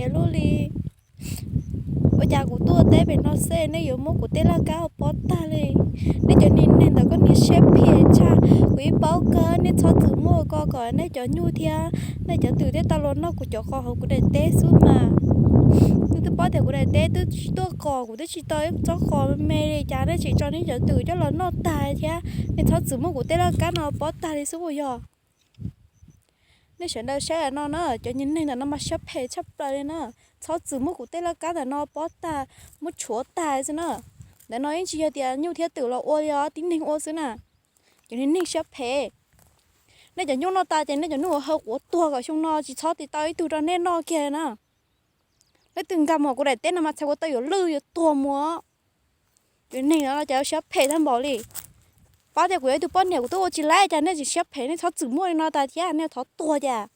Niam luj li, ua cas kuv tuaj teb pem no xwb nej yuav muab kuv tej laj kab ua pob tag li. Nej cov niag neeg ntawd koj niag siab phem tshaj, kuv yeej paub kawg nej txhob txwm muab ko kom nej cov nyuj thiab nej cov twm thiaj tau los noj kuv cov qos hauv kuv daim teb xwb mas. Nej twb paub tias kuv daim teb twb tsis tuaj qos, kuv twb tsis tau ib tsob qos me li cas nej tseem tso nej cov twm coj los noj tag thiab. Nej txhob txwm muab kuv tej laj kab no pob tag li xwb puas yog? Nej sawv daws saib no na, cov niag neeg ntawm no mas siab phem tshaj plaws li na. Txhob txwm muab kuv tej laj kab ntawm no pob tag, muab tshuav tag xwb na. Ntawm no yeej tsis yog tias nyuj thiab twm los ua li os, tib neeg ua xwb na. Cov niag neeg siab phem, nej cov nyuj noj tas ces nej cov nyuj ua hawv quav tuag kom xyoo no tsis txhob tiv tau ib tug rau nej noj kiag na. Leej twg nkag mus kuv daim teb no mas txhais kuv tau yuav lwj yuav tuag mus. Cov neeg no cov siab phem tag npaum li. Pab tias kuv yog ib tug poj niam kuv twb ua tsis laib cas nej tseem siab phem, nej txhob txwm muaj li no tas thiab nej thov tuag cas.